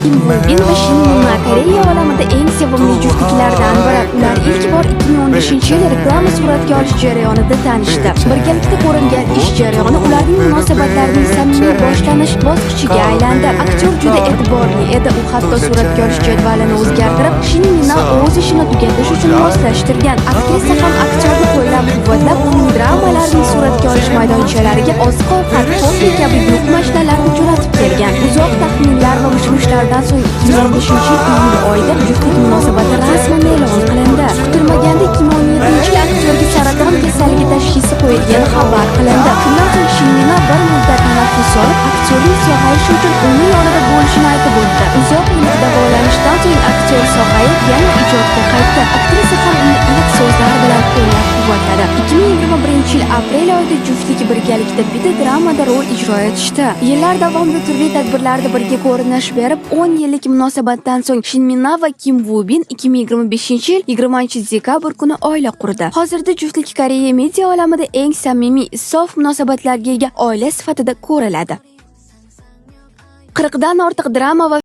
Kim Woo Bin va Shin Min-na Koreya olamida eng sevimli juftliklardan biri. Ular ilk bor 2015-yil reklama suratga olish jarayonida tanishdi. Birgalikda ko'ringan ish jarayoni ularning munosabatlarining samimiy boshlanish bosqichiga aylandi. Aktyor juda e'tiborli edi. U hatto suratga olish jadvalini o'zgartirib, Shin Min-na o'z ishini tugatish uchun moslashtirgan. Aktrisa ham aktyorni qo'llab-quvvatlab, uning dramalarining suratga olish maydonchalariga oziq-ovqat, kofe kabi yuk mashinalarini jo'natib kelgan. Uzoq taxminlar va mish-mishlardan so'ng 2015-yil iyul oyida juftlik munosabati rasman e'lon qilindi. Kutilmaganda 2017-yil aktyorga saraton kasalligi tashxisi qo'yilgani xabar qilindi. Shundan so'ng Shin Min-na bir muddat tanaffus olib, aktyorning sog'ayishi uchun uning yonida bo'lishini aytib o'tdi. Uzoq yillik davolanishdan so'ng aktyor sog'ayib, yana ijodga qaytdi. Aktrisa ham uni iliq so'zlar bilan qo'llab-quvvatladi. 2021-yil aprel oyida juftlik birgalikda bitta dramada rol ijro etishdi. Yillar davomida turli tadbirlarda birga ko'rinish berib, 10 yillik munosabatdan so'ng Shin Min-na va Kim Woo Bin 2025-yil 20 dekabr kuni oila qurdi. Hozirda juftlik Koreya media olamida eng samimiy, sof munosabatlarga ega oila sifatida ko'riladi. 40 dan ortiq drama va